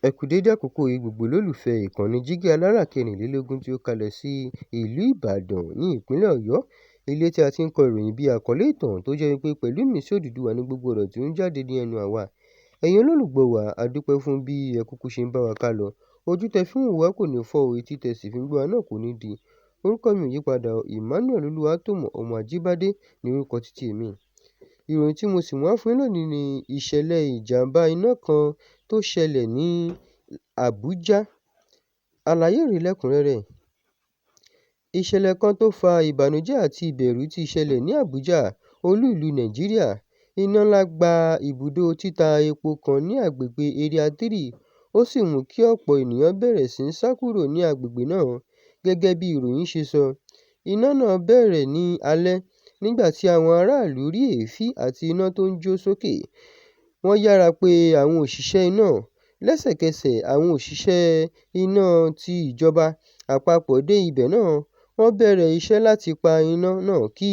Ẹ kú dédé àkókò yìí, gbogbo olólùfẹ́ ìkànnì Jígí Alárà 24 tí ó kalẹ̀ sí ìlú Ìbàdàn ní ìpínlẹ̀ Ọ̀yọ́. Ilé tí a ti ń kọ ìròyìn bí àkọlé ìtàn tó jẹ́ wípé pẹ̀lú ìmísí Odùduwà ní gbogbo ọ̀rọ̀ tí ó ń jáde ní ẹnu àwa. Ẹ̀yin olólùgbọ́ wa, a dúpẹ́ fún bí ẹ kúkú ṣe ń bá wa ká lọ. Ojú tẹ fi ń wò wá kò ní fọ́ o, etí tẹ sì fi ń gbọ́ wa náà kò ní di. Orúkọ mi ò yípadà o, Emmanuel Olúwatómọ̀ ọmọ Ajíbádé ní orúkọ títí èmi. Ìròyìn tí mo sì mú wá fún yín lónìí ni ìṣẹ̀lẹ̀ ìjàmbá iná kan tó ṣẹlẹ̀ ní Àbújá. Àlàyé rèé lẹ́kùnrẹ́rẹ́. Ìṣẹ̀lẹ̀ kan tó fa ìbànújẹ́ àti ìbẹ̀rù ti ṣẹlẹ̀ ní Àbújá, olú ìlú Nàìjíríà. Iná ńlá gba ibùdó títa epo kan ní agbègbè Area 3, ó sì mú kí ọ̀pọ̀ ènìyàn bẹ̀rẹ̀ sí í sá kúrò ní agbègbè náà. Gẹ́gẹ́ bí ìròyìn ṣe sọ, iná náà bẹ̀rẹ̀ ní alẹ́, nígbà tí àwọn aráàlú rí èéfín àti iná tó ń jó sókè. Wọ́n yára pe àwọn òṣìṣẹ́ iná. Lẹ́sẹ̀kẹsẹ̀, àwọn òṣìṣẹ́ iná ti ìjọba àpapọ̀ dé ibẹ̀ náà. Wọ́n bẹ̀rẹ̀ iṣẹ́ láti pa iná náà kí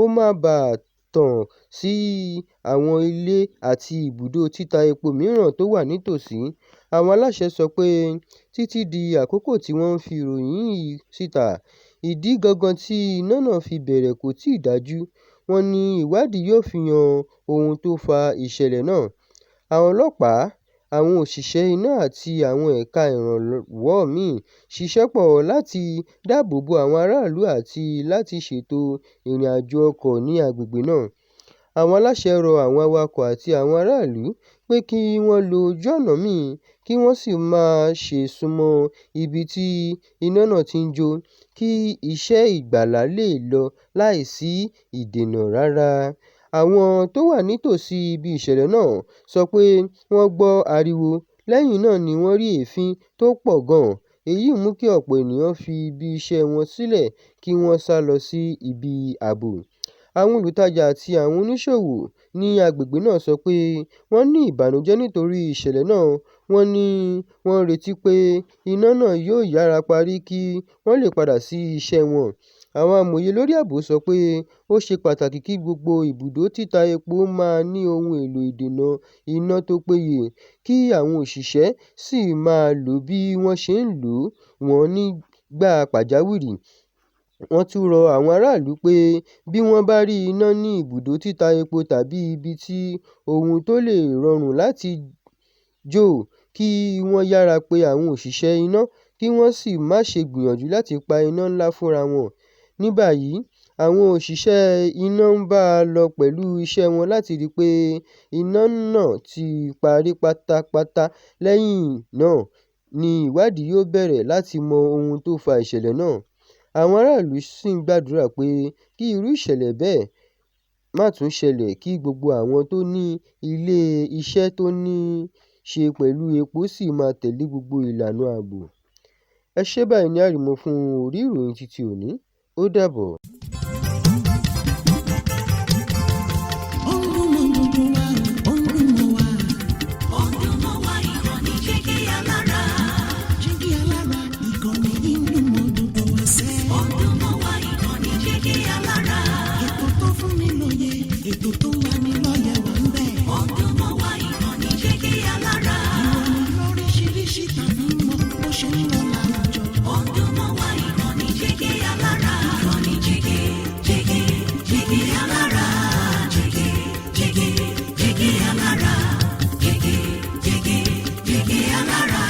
ó má bà á tàn sí àwọn ilé àti ibùdó títa epo mìíràn tó wà nítòsí. Àwọn aláṣẹ sọ pé títí di àkókò tí wọ́n ń fi ìròyìn yìí síta, ìdí gangan tí iná náà fi bẹ̀rẹ̀ kò tíì dájú. Wọ́n ní ìwádìí yóò fi hàn ohun tó fa ìṣẹ̀lẹ̀ náà. Àwọn ọlọ́pàá, àwọn òṣìṣẹ́ iná àti àwọn ẹ̀ka ìrànwọ́ míì ṣiṣẹ́ pọ̀ láti dáàbò bo àwọn aráàlú àti láti ṣètò ìrìnàjò ọkọ̀ ní agbègbè náà. Àwọn aláṣẹ rọ àwọn awakọ̀ àti àwọn aráàlú pé kí wọ́n lo ojú ọ̀nà míì kí wọ́n sì má ṣe súnmọ́ ibi tí iná náà ti ń jó kí iṣẹ́ ìgbàlà lè lọ láìsí ìdènà rárá. Àwọn tó wà nítòsí ibi ìṣẹ̀lẹ̀ náà sọ pé wọ́n gbọ́ ariwo, lẹ́yìn náà ni wọ́n rí èéfín tó pọ̀ gan-an. Èyí mú kí ọ̀pọ̀ ènìyàn fi ibi iṣẹ́ wọn sílẹ̀ kí wọ́n sá lọ sí ibi ààbò. Àwọn olùtajà àti àwọn oníṣòwò ní agbègbè náà sọ pé wọ́n ní ìbànújẹ́ nítorí ìṣẹ̀lẹ̀ náà. Wọ́n ní wọ́n retí pé iná náà yóò yára parí kí wọ́n lè padà sí iṣẹ́ wọn. Àwọn amòye lórí ààbò sọ pé ó ṣe pàtàkì kí gbogbo ibùdó títa epo máa ní ohun èlò ìdènà iná tó péye, kí àwọn òṣìṣẹ́ sì máa lò bí wọ́n ṣe ń lò wọ́n nígbà pàjáwìrì. Wọ́n tún rọ àwọn aráàlú pé bí wọ́n bá rí iná ní ibùdó títa epo tàbí ibi tí ohun tó lè rọrùn láti jó, kí wọ́n yára pe àwọn òṣìṣẹ́ iná kí wọ́n sì má ṣe gbìyànjú láti pa iná ńlá fúnra wọn. Ní báyìí, àwọn òṣìṣẹ́ iná ń bá a lọ pẹ̀lú iṣẹ́ wọn láti rí i pé iná náà ti parí pátápátá. Lẹ́yìn náà ni ìwádìí yóò bẹ̀rẹ̀ láti mọ ohun tó fa ìṣẹ̀lẹ̀ náà. Àwọn aráàlú sì ń gbàdúrà pé kí irú ìṣẹ̀lẹ̀ bẹ́ẹ̀ má tún ṣẹlẹ̀ kí gbogbo àwọn tó ní ilé iṣẹ́ tó ní ṣe pẹ̀lú epo sì máa tẹ̀lé gbogbo ìlànà ààbò. Ẹ ṣé, báyìí ní àrìmọ́ fún orí ìròyìn títí òní. Ó dàbọ̀. Ó ń dún mọ́ gbogbo wa o, ó ń dún mọ́ wa. Ó ń dún mọ́ wa, ìkànnì Jígí Alára. Jígí Alára, ìkànnì yìí ń dún mọ́ gbogbo wa sẹ́. Ó ń dún mọ́ wa, ìkànnì Jígí Alára. Ètò tó fún ni lóye, ètò tó ń lani lọ́yẹ̀ wà ń bẹ̀. Ó ń dún mọ́ wa, ìkànnì Jígí Alára. Ìròyìn lóríṣiríṣi tàbí mọ́ bó ṣe ń lọ láwùjọ. Ó ń dún mọ́ wa, ìkànnì Jígí Alára. Ìkànnì Jígí, Jígí, Jígí Alára. Jígí, Jígí, Jígí Alára. Jígí, Jígí, Jígí Alára.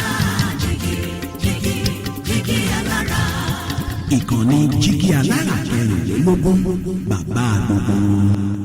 Jígí, Jígí, Jígí Alára. Ìkànnì Jígí Alára 24, bàbá gbogbo wọn.